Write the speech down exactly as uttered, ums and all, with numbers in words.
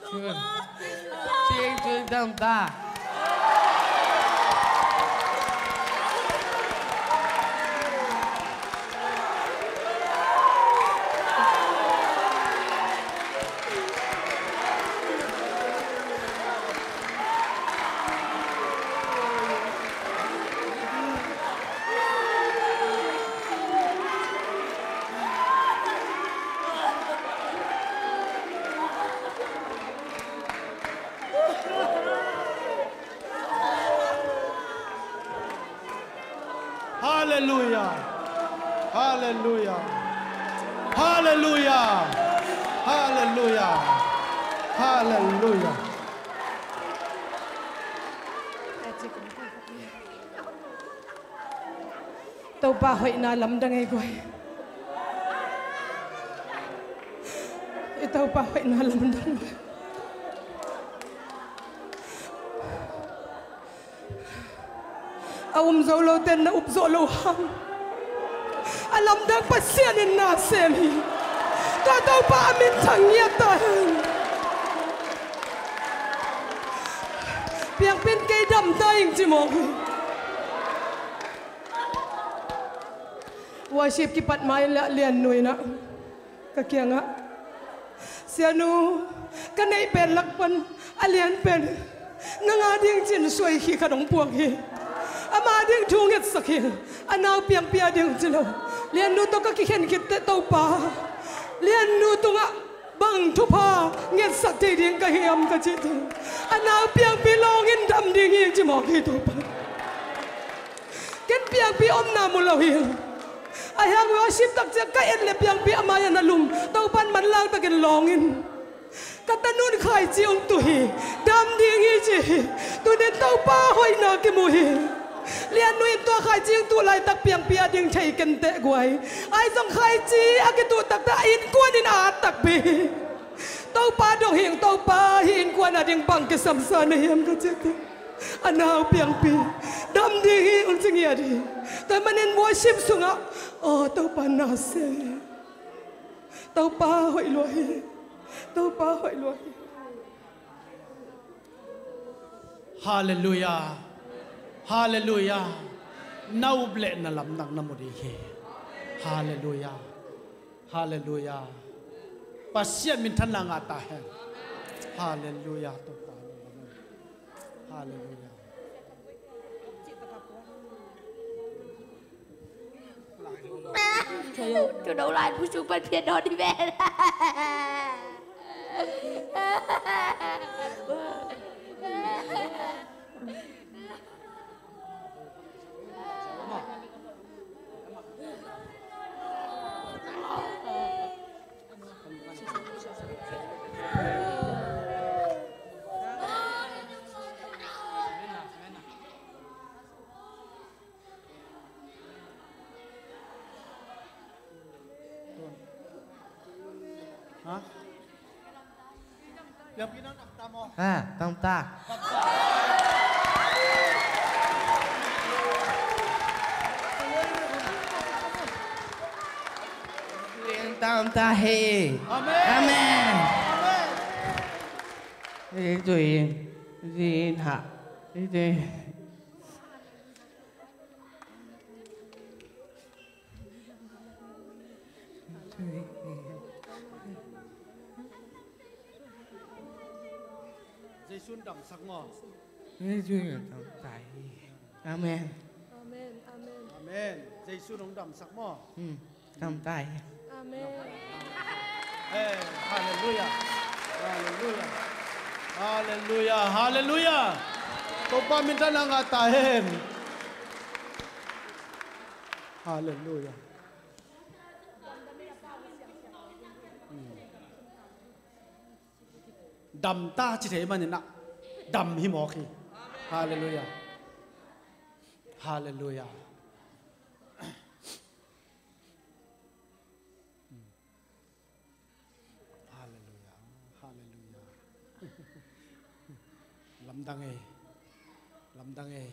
Sing cun tam ta. Halleluia. Halleluia. Halleluia. Halleluia. Halleluia. Topa hoihna lamdang ei guai. I Topa hoihna lamdang. A um zo lo ten na up zawh lo hang a lamdang Pasian in na sem hi. Tua Topa a min thang ngiat ta hen. Piangpin kei dam ta ing ci mawk hi. Worship kipat mai la Lian Nu in ah ka kiangah, Sianu, ka neih pen lak pan a lian pen nang a ding cin suai khi khat hong puak hi. Ama ding thu ngetsak hi. A nau Piangpi a ding ci lo. Lian Nu tawh ka kikhen khit teh Topa, Lian Nu tungah bang thupha ngetsak thei ding ka hiam ka cih teh, a nau Piangpi lawng in dam ding hi ci mawk hi Topa. Ken Piangpi omna mu lo hi. A hiang worship tak ciang ka et le Piangpi a mai-ah na lum. Topa in manlang takin lawng in. Ka tanun khaici hong tuh hi. Dam ding hi ci hi. Tunin Topa hoihna kimu hi. Lian Nu in tua khaici hong tuh laitak Piangpi a ding thei ken teh guai. Ai zong khaici a kituh taktak a innkuan in a at takpi hi. Topa dong hing, Topa hih innkuan a ding bang kisamsa na hiam ka cih teh, a nau Piangpi dam ding hi hong ci ngiat hi. Tua manin worship sungah, aw, Topa na sem hi. Topa hoih lua hi. Topa hoih lua hi. Halleluia. Halleluia. Na up le na lamdang na mu ding hi. Halleluia. Halleluia. Pasian minthanna ngah ta hen. Halleluia. Topa. Halleluia. Thudou lai pusu pan pian dawh dih ven. Ha? Piangpi nang dam ta maw? Ha, dam ta. Dam ta hi. Amen. Amen. Amen. Ih, tui, ih, ha. Ih, tui. Jesu'n damsak maw? Jesu'n damsak. Amen. Amen, amen. Amen. Jesu'n hong damsak maw? Hmm. Damsak. Amen. Eh, halleluia. Halleluia. Halleluia. Halleluia. Topa minthanna ngah ta hen. Halleluia. Hmm. Dam ta ci thei manin ah dam hi mawk hi. Halleluia. Halleluia. Halleluia. Halleluia. Lamdang ei. Lamdang ei.